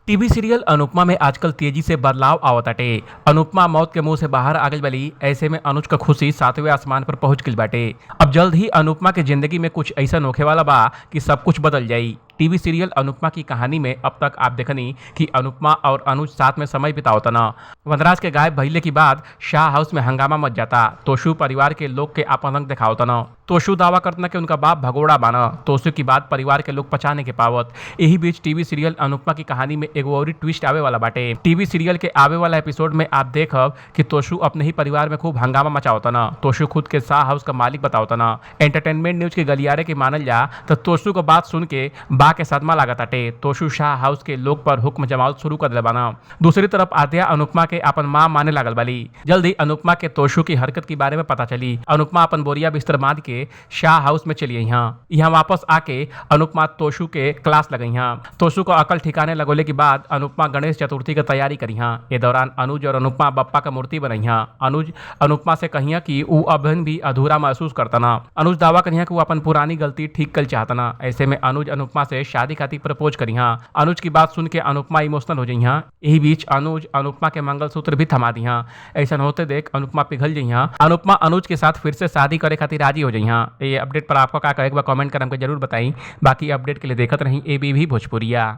TV serial Anupama में आजकल तेजी से बदलाव आवताटे। अनुपमा मौत के मुंह से बाहर आ गइल बाली। ऐसे में अनुज क खुशी सातवें आसमान पर पहुंच गइल बाटे। अब जल्द ही अनुपमा के जिंदगी में कुछ ऐसा होखे वाला बा कि सब कुछ बदल जाई। टीवी सीरियल अनुपमा की कहानी में अब तक आप देखनी कि अनुपमा और अनुज साथ में समय बितावतन। वनराज के गायब भइले के बाद शाह हाउस में हंगामा मच जाता। तोशु परिवार के लोग के आपन रंग दिखावतन। तोशु दावा करतना कि उनका बाप भगोड़ा बाना। तोशु की बात परिवार के लोग पचाने के पावत। यही बीच टीवी सीरियल अनुपमा की कहानी में एगो और ट्विस्ट आवे वाला बाटे। टीवी सीरियल के आवे वाला एपिसोड में आप देखब कि तोशु अपने ही परिवार में खूब हंगामा मचावतन। तोशु खुद के शाह हाउस का मालिक बतावतन। एंटरटेनमेंट न्यूज के गलियारे के मानल जा तो तोशु को बात सुन के बा के सदमा लागताटे। तोशु शाह हाउस के लोग पर हुक्म जमावल शुरू कर दिले बाना। दूसरी तरफ आद्या अनुपमा के अपन माँ माने लागल बाली। जल्दी अनुपमा के तोशु की हरकत के बारे में पता चली। अनुपमा अपन बोरिया बिस्तर बांध के शाह हाउस में चली यहाँ। यहाँ वापस आके अनुपमा तोशु के क्लास लगई यहाँ। तोशु को अकल ठिकाने लगोले के बाद अनुपमा गणेश चतुर्थी की तैयारी करी हाँ। ये दौरान अनुज और अनुपमा बप्पा का मूर्ति बनई हाँ। अनुज अनुपमा से कहिया कि ऊ अभन भी अधूरा महसूस करतना। अनुज दावा करिया कि वो अपन पुरानी गलती ठीक कर चाहतना। ऐसे में अनुज अनुपमा से शादी खातिर प्रपोज करी हाँ। अनुज की बात सुन के अनुपमा इमोशनल हो जई हाँ। यही बीच अनुज अनुपमा के मंगलसूत्र भी थमा दी हाँ। ऐसा होते देख अनुपमा पिघल जई हाँ। अनुपमा अनुज के साथ फिर से शादी करे खातिर राजी हो जई हाँ। ये अपडेट पर आपका का कहे, एक बार कमेंट कर हमको जरूर बताई। बाकी अपडेट के लिए देखत रही एबीवी भोजपुरिया।